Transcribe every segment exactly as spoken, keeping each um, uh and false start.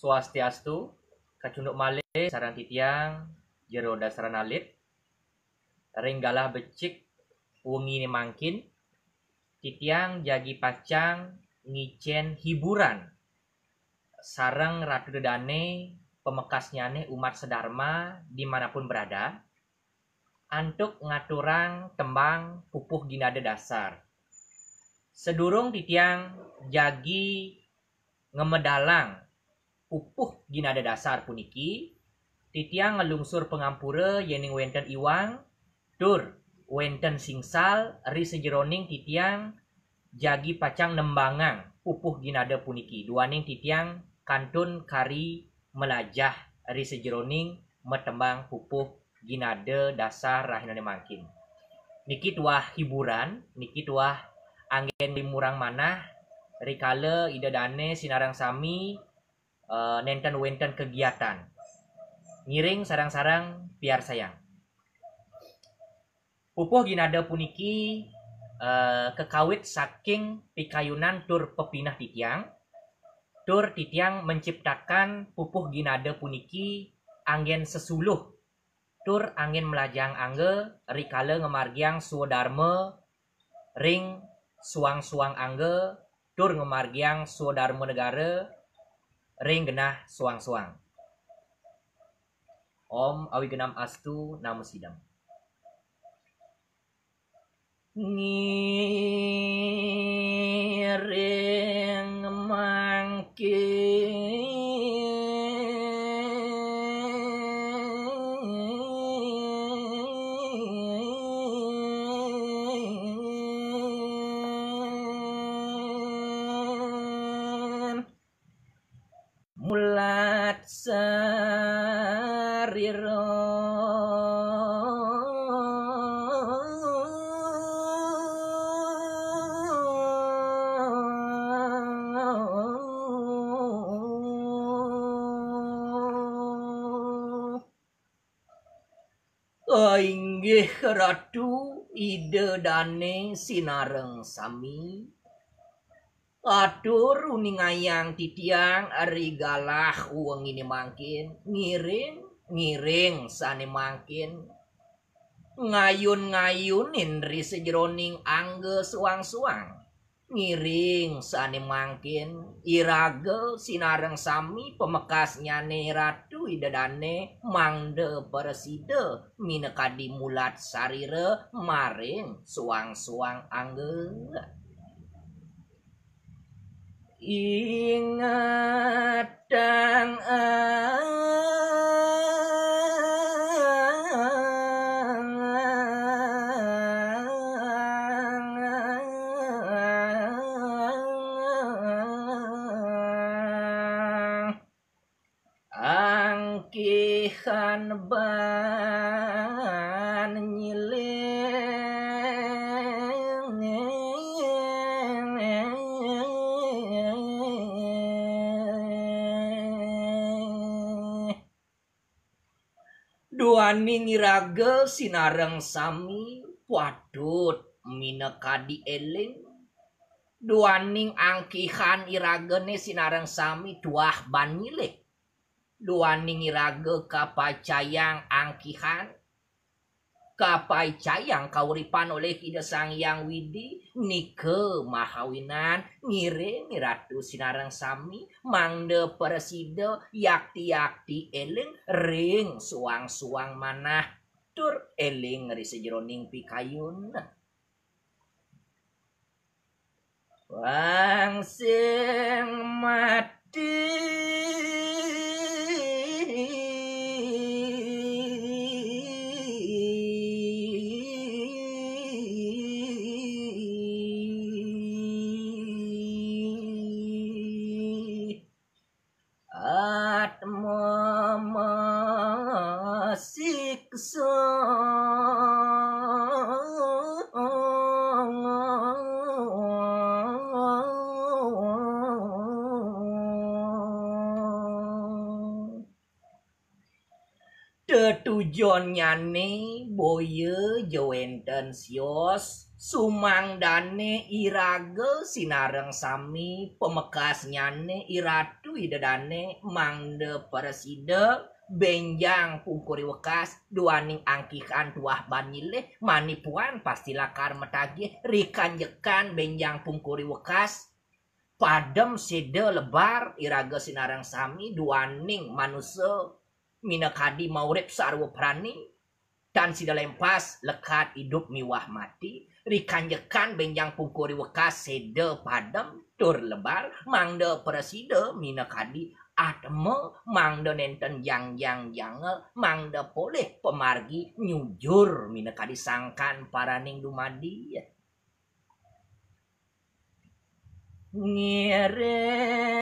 Swastiastu, kacunduk malih sareng titiang Jero Dasaran Alit. Ring galah becik wenginé mangkin, titiang jagi pacang ngicén hiburan sareng Ratu Ida Dané, pamekasnyané umat sedharma dimanapun berada, antuk ngaturang tembang pupuh ginada dasar. Sadurung titiang jagi ngamedalang pupuh ginada dasar puniki, titiang nglungsur pangampura yéning wénten iwang tur wénten singsal ri sajeroning titiang jagi pacang nembangang pupuh ginada puniki, duaning titiang kantun kari malajah ri sajeroning matembang pupuh ginada dasar rahinané mangkin. Niki tuah hiburan, niki tuah anggén limurang manah rikala Ida Dané sinareng sami, eh, nénten wénten kegiatan. Ngiring sareng-sareng piarsayang. Pupuh ginada puniki, eh, kakawit saking pikayunan tur pepineh titiang, tur titiang menciptakan pupuh ginada puniki anggén sesuluh, tur anggén mlajahang angga rikala ngamargiang swadarma ring suang-suang angga, tur ngamargiang swadarma negara ring genah suang-suang. Om Awignam Astu Namo Sidam. Ngiring mangkin mulat sarira. Inggih Ratu Ida Dané sinareng sami. Atur uningayang titiang ri galah wenginé mangkin, ngiring, ngiring sané mangkin. Ngayun-ngayunin ri sajeroning angga suang-suang. Ngiring sané mangkin, iraga sinareng sami pamekasnyané Ratu Ida Dané mangda prasida minakadi mulat sarira maring suang-suang angga. Ingatang angkihan ban nyiling. Duaning iraga sinareng sami patut minakadi éling. Duaning angkihan iragané sinareng sami tuah ban nyilih. Duaning iraga kapaicayang angkihan, kapaicayang kauripan olih Ida Sang Hyang Widhi, nika mahawinan ngiring Ratu sinareng sami mangda prasida yakti-yakti éling ring suang-suang manah tur éling ri sajeroning pikayun. Wang sing mati atma masiksa. Tetujonnyané boya ja wénten sios Sumangdane iraga sinareng sami pamekasnyane iratu ida dane mangda prasida benjang pungkuri wekas duaning angkihan tuah ban nyilih manipuan pasti lakar matagih rikanjekan benjang pungkuri wekas padem seda lebar iraga sinareng sami duaning manusa minakadi maurip sarwa prani tan sida lempas lekad idup miwah mati, rikanjekan benjang pungkuri wekas seda padem tur lebar, mangda prasida minakadi atma, mangda nenten jangjang jangel, mangda polih pamargi nyujur minakadi sangkan paraning dumadi. Ngiring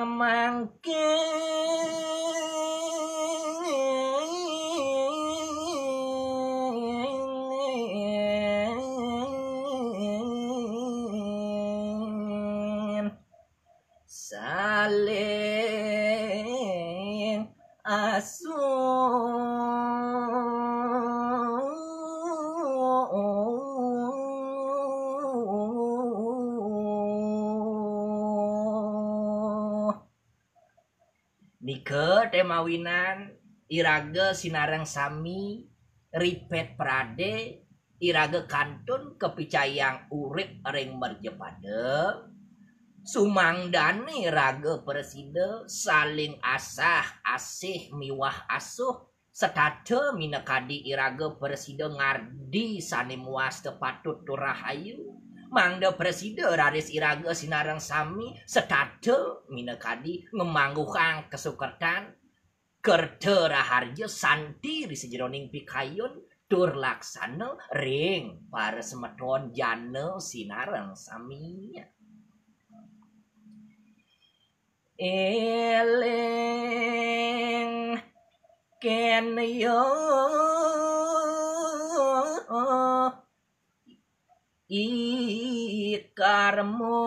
mangkin saling asuh. Nika te mawinan iraga sinareng sami ripet prade, iraga kantun kapicayang urip ring merjapada, sumangdane raga prasida saling asah asih miwah asuh, setata minakadi iraga prasida ngardi sane muasta patut tur rahayu, mangda prasida raris iraga sinareng sami setata minakadi ngamangguhang kasukertan kerta raharja santi ri sajeroning pikayun tur laksana ring para semeton jana sinareng sami. Eling ken yo i karma.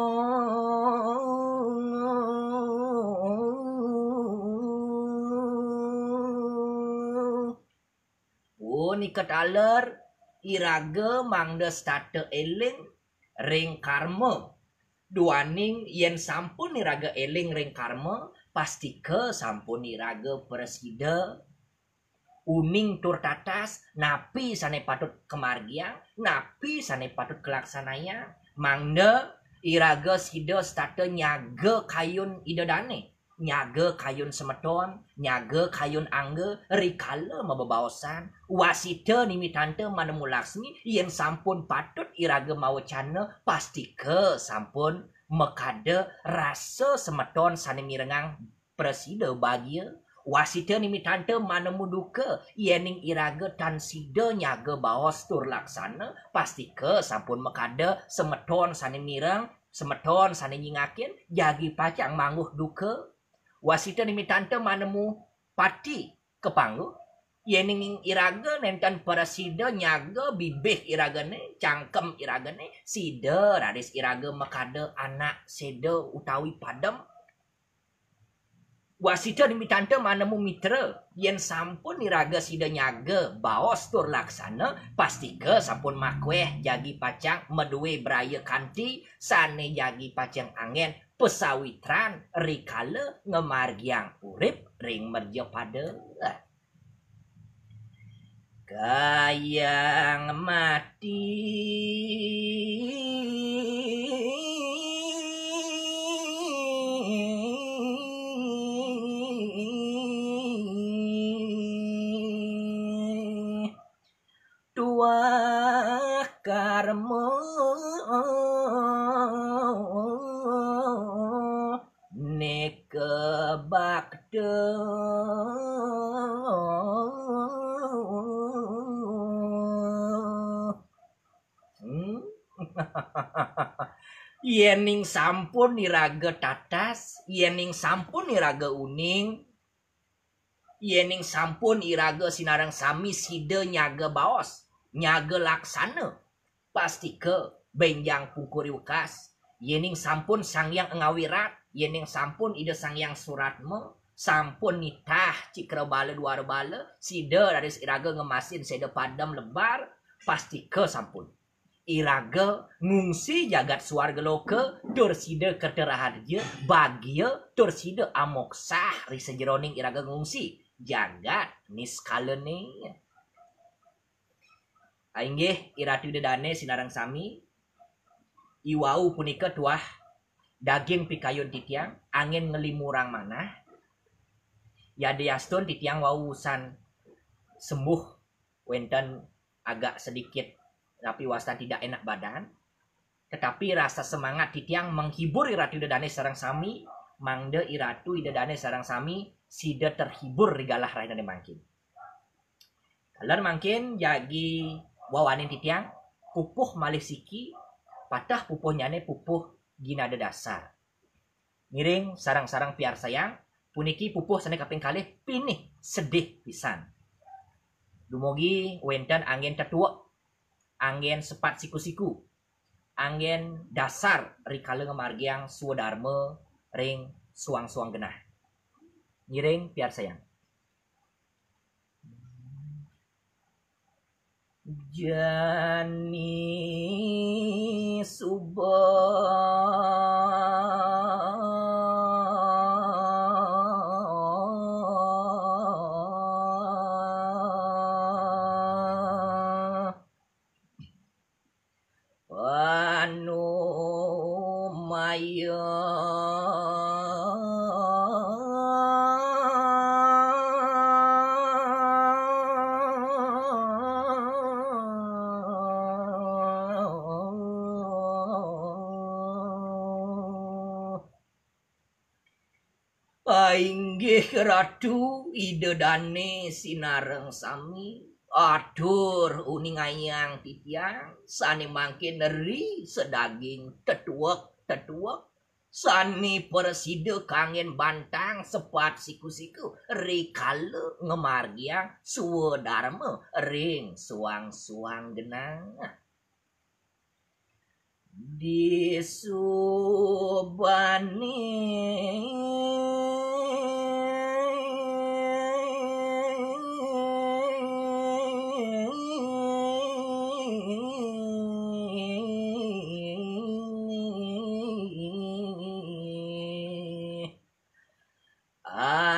Punika taler iraga mangda setata eling ring karma. Duaning yen sampun iraga eling ring karma, pastika sampun iraga prasida uning tur tatas napi sane patut kamargiang, napi sane patut kalaksanayang, mangda iraga sida setata nyaga kayun Ida Dane, nyaga kayun semeton, nyaga kayun angga rikala mabebaosan. Wasita nimitanta manemu Laksmi, yen sampun patut iraga mawecana, pastika sampun makada rasa semeton sane mirengang prasida bagia. Wasita nimitanta manemu duka, yening iraga tan sida nyaga baos tur laksana, pastika sampun makada semeton sane mireng, semeton sane nyingakin, jagi pacang mangguh duka. Wasita nimitanta manemu pati kapangguh, yening iraga nenten prasida nyaga bibih iragane, cangkem iragane, sida raris iraga makada anak seda utawi padem. Wasita nimitanta manemu mitra, yen sampun iraga sida nyaga baos tur laksana, pastika sampun makweh jagi pacang madue braya kanti sane jagi pacang anggen pasawitran rikala ngamargiang urip ring merjapada. Kayang mati. Tuah karma neka bakta. Hmm? Yening sampun iraga tatas, yening sampun iraga uning, yening sampun iraga sinareng sami sida nyaga baos, nyaga laksana, pastika benjang pungkuri wekas. Yening sampun Sang Hyang ngawirat, yening sampun Ida Sang Hyang Suratma, sampun nitah cikra bala duara bala, sida raris iraga ngemasin seda padem lebar, pastika sampun. Iraga ngungsi jagat swarga loka, tur sida kerta raharja, bagia, tur sida amoksah ri sajeroning iraga ngungsi jagat niskalane. Inggih, Iratu Ida Dane sinareng sami, iwau punika tuah daging pikayun titiang, angin nglimurang manah. Yadiastun titiang wau usan sembuh, wenten agak sedikit napi wastan tidak enak badan, tetapi rasa semangat titiang menghibur Iratu Ida Dane sareng sami, mangda Iratu Ida Dane sareng sami sida terhibur ri galah rahinane mangkin. Taler mangkin jagi wawanin titiang, pupuh malih siki, pateh pupuhnyane pupuh ginada dasar. Ngiring sareng-sareng piarsayang, puniki pupuh sane kaping kalih pinih sedih pisan. Dumugi wenten anggen tetuek, anggen sepat siku-siku, anggen dasar rikala ngamargiang swadarma ring suang-suang genah. Ngiring piarsayang. Jani suba anu maya. Painggih Ratu Ida Dane sinareng sami, atur uningayang titiang sane mangkin ri sadaging tetuek-tetuek, sane prasida kanggen bantang sepat siku-siku, rikala ngamargiang swadarma ring suang-suang genah. Disubani.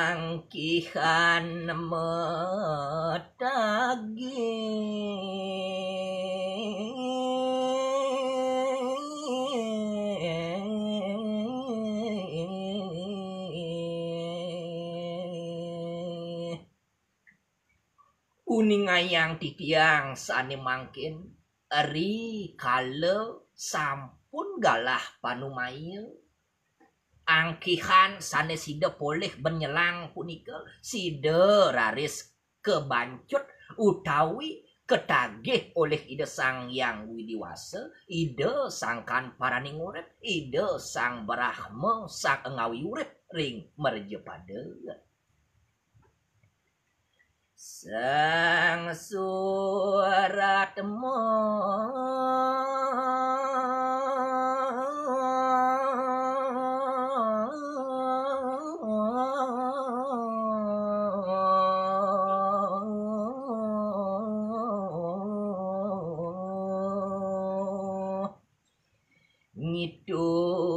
Angkihan matagi. Uningayang titiang sane mangkin, ri kala sampun galah panumaya, angkihan sane sida polih benyelang punika, sida raris kabancut utawi katagih olih Ida Sang Hyang Widi Wasa, Ida Sangkan Paraning Urip, Ida Sang Brahma, Sang Engawi Urip ring Merjapada. Sang Suratma. Ngitung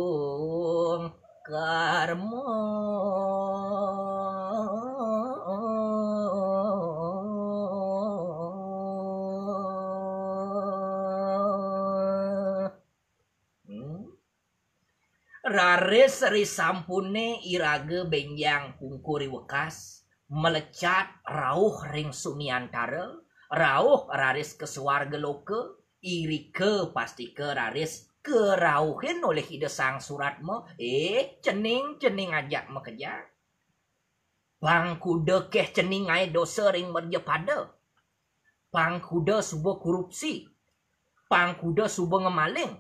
karma. Hmm? Raris risampune iraga benjang pungkur i wekas, malecat rauh ring suniantara, rauh raris ka swarga loka, irika pastika raris karauhin olih Ida Sang Suratma, eh, cening-cening ajak makejang. Pang kuda keh cening ngae dosa ring Merjapada. Pang kuda suba korupsi. Pang kuda suba ngemaling.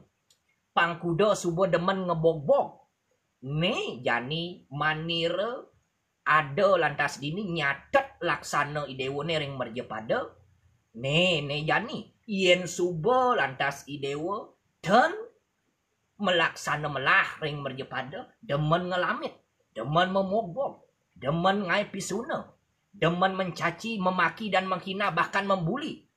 Pang kuda suba demen ngebogbog. Né jani manira ada lantas dini nyatet laksana idewane ring Merjapada. Né, né jani, yen suba lantas idewa ten malaksana melah ring Merjapada, demen ngelamit, demen memogbog, demen ngae pisuna, demen mencaci, memaki dan menghina, bahkan membuli.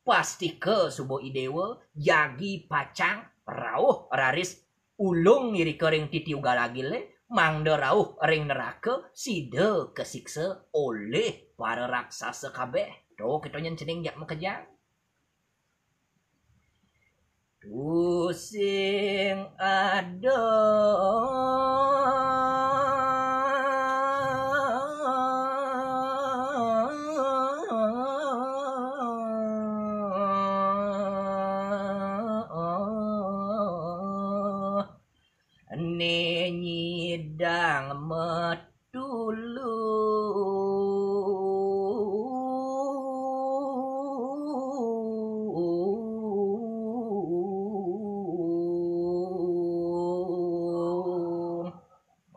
Pastika suba I Déwa jagi pacang rauh raris ulung irika ring titi ugal agilé, mangda rauh ring neraka, sida kasiksa olih para raksasa kabéh. To kita nyén cening jak makejang. Tusing ada né nyidang matulung.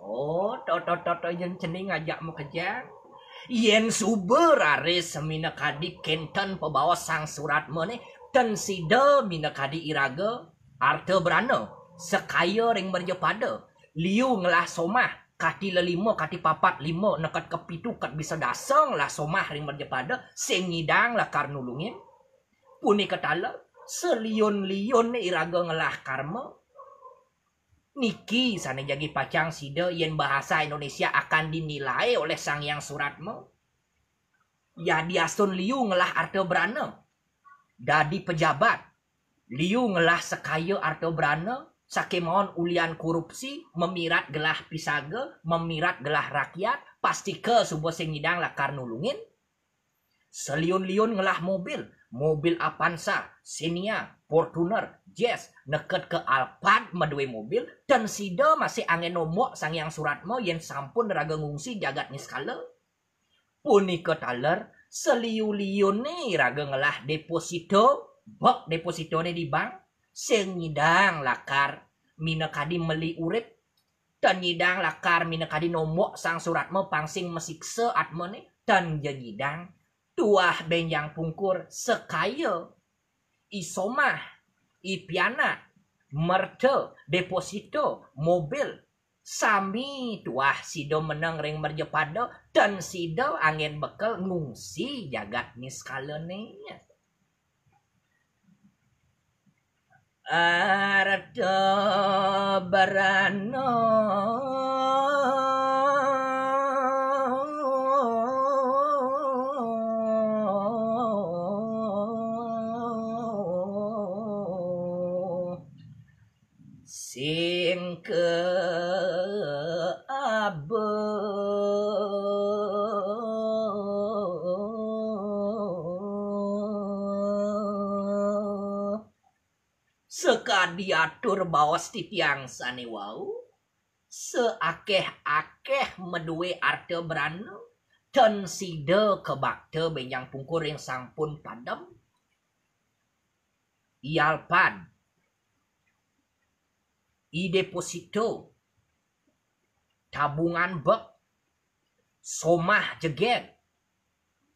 Oh, toto-toto yén cening ajak makejang. Yén suba raris minakadi kénten pabaos Sang Suratma né, ten sida minakadi iraga arta brana, sakaya ring mercapada, liu ngelah somah, kati lelima, kati papat lima, neked ka pitu, kat bisa dasa ngelah somah ring mercapada, sing nyidang lakar nulungin. Punika taler, saliun-liunné iraga ngelah karma. Niki sané jagi pacang sida yén bahasa Indonesia akan dinilai oleh Sang Hyang Suratma. Yadiastun liu ngelah arta brana, dadi pejabat, liu ngelah sakaya arta brana, sakémaon ulian korupsi, mamirat gelah pisaga, mamirat gelah rakyat, pastika suba sing nyidang lakar nulungin. Saliun-liun ngelah mobil, mobil Avanza, Xenia, Fortuner, Jazz, neked ka Alphard madué mobil, ten sida masih anggén nombok Sang Hyang Suratma yén sampun raga ngungsi jagat niskala. Punika taler, saliu-liunné iraga ngelah deposito, bek depositoné di bank, sing nyidang lakar minakadi meli urip, ten nyidang lakar minakadi nombok Sang Suratma pang sing masiksa atmané, ten ja nyidang. Tuah bénjang pungkur sakaya, i somah, i pianak, merta, deposito, mobil, sami tuah sida meneng ring mercapada, ten sida anggén bekel ngungsi jagat niskalané. Arta brana sing kaaba. Sakadi atur baos titiang sané wau, saakéh-akéh madué arta brana, ten sida kabakta bénjang pungkur ring sampun padem. I Alphard, i deposito, tabungan bek, somah jegég,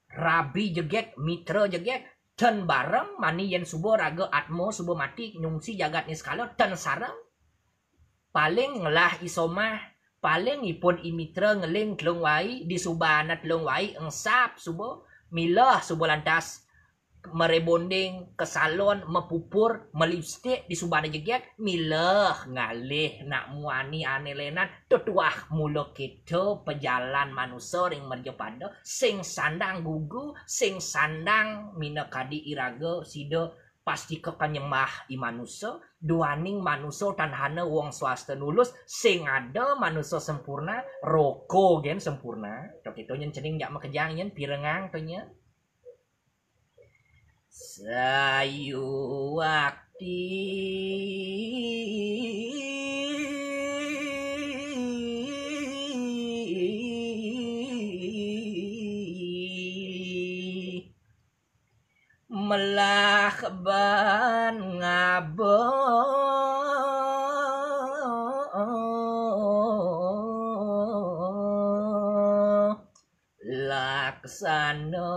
rabi jegég, mitra jegég, ten bareng mani yén suba raga atma suba mati ngungsi jagat niskala, ten sareng. Paling ngelah i somah, paling ipun i mitra ngeling telung wai, di subana telung wai engsap suba, milah suba lantas merebonding, ka salon, mapupur, malipstik, di subana jegég, milah ngalih nak muani ané lénan, tetuah mula kéto pajalan manusa ring mercapada, sing sandang gugu, sing sandang minakadi iraga sida pastika kanyembah i manusa, duaning manusa tan hana wong swasta nulus, sing ada manusa sempurna, roko gén sempurna. To kéto nyén cening jak makejang nyén pirengang to nyén. Sayuwakti. Melah ban ngaba laksana.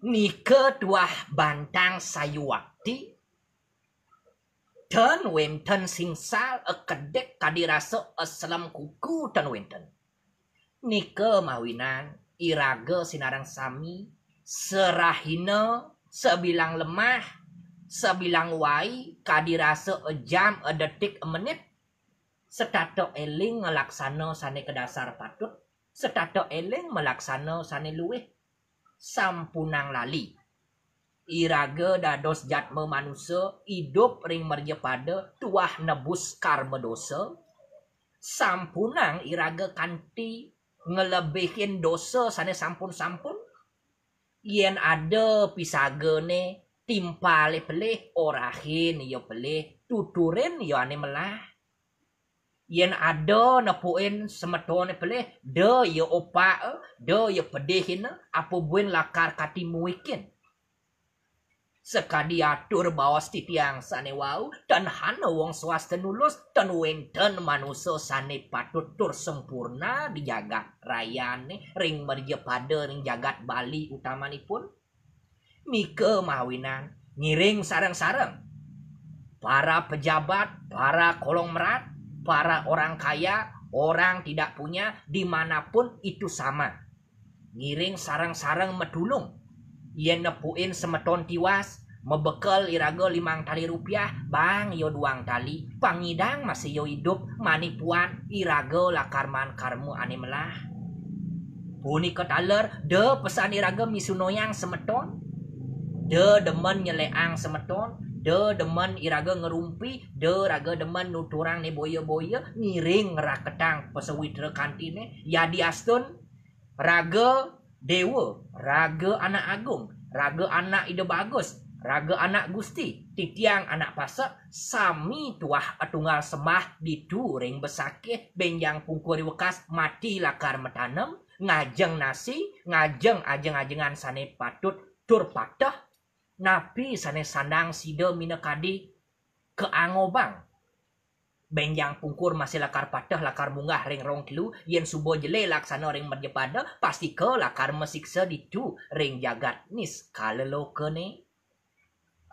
Nika tuah bantang sayuwakti, ten wénten singsal, ekedék kadi rasa eselem kuku ten wénten. Nika mawinan iraga sinareng sami serahina, sebilang lemah, sebilang wai, kadi rasa ejam, edetik, emenit, setata éling nglaksana sané kadasar patut, setata éling malaksana sané luih. Sampunang lali. Iraga dados jatma manusa, idup ring merjapada, tuah nebus karma dosa. Sampunang iraga kanti nglebihin dosa sané sampun-sampun. Yén ada pisagané, timpalé pelih, orahin ia pelih, tuturin ia ané melah. Yén ada nepukin semetoné pelih, da ia opak, da ia pedihin, apa buin lakar kati muikin. Sakadi atur baos titiang sané wau, tan hana wong swasta nulus, tan wénten manusa sané patut tur sampurna di jagat rayané, ring merjapada, ring jagat Bali utamanipun. Nika mawinan ngiring sareng-sareng para pejabat, para konglomerat, para orang kaya, orang tidak punya, dimanapun itu sama. Ngiring sareng-sareng matulung. Yén nepukin semeton tiwas, mabekel iraga limang tali rupiah, baang ia duang tali, pang nyidang masih ia idup, mani puan, iraga lakar maan karma ané melah. Punika taler, da pesan iraga misunayang semeton, da demen nyelekang semeton, da demen iraga ngerumpi, da raga demen nuturang né boya-boya, ngiring ngraketang pasawitra kantiné, yadiastun raga déwa, raga anak agung, raga anak Ida Bagus, raga anak Gusti, titiang anak pasek, sami tuah atunggal sembah ditu ring besakih, bénjang pungkur i wekas mati lakar matanem, ngajeng nasi, ngajeng ajeng-ajengan sané patut tur pateh, napi sané sandang sida minakadi kaangobang. Bénjang pungkur masih lakar pateh, lakar munggah ring rong telu, yén suba jelé laksana ring merjapada, pastika lakar masiksa ditu ring jagat niskala lokané.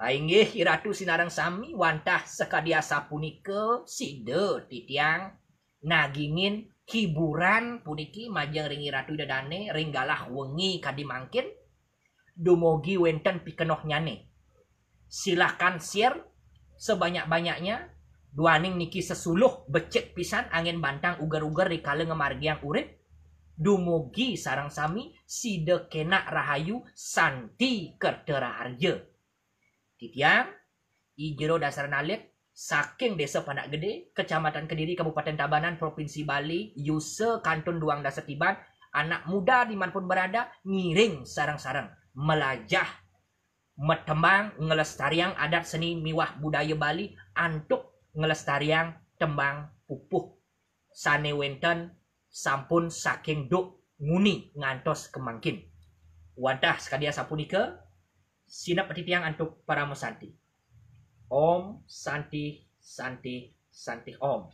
Inggih, iratu sinareng sami, wantah sakadi asapunika sida titiang nagingin hiburan puniki majeng ring iratu ida dané ring galah wengi kadi mangkin. Dumugi wénten pikenohnyané, silakan share sebanyak-banyaknya. Duaning niki sesuluh becik pisan anggén bantang uger-uger rikala ngamargiang urip. Dumugi sareng sami sida kénak rahayu, santi kerta raharja. Titiang, I Jero Dasar Nalit, saking Désa Panak Gedé, Kecamatan Kediri, Kabupaten Tabanan, Provinsi Bali, yusa kantun duang dasa tiban, anak muda dimanapun berada, ngiring sareng-sareng melajah matembang, ngelestariang adat seni miwah budaya Bali antuk ngelestariang tembang pupuh sané wénten sampun saking duk nguni ngantos kamangkin. Wantah sakadi asapunika, sinep titiang antuk parama santi. Om Santi, Santi, Santi Om.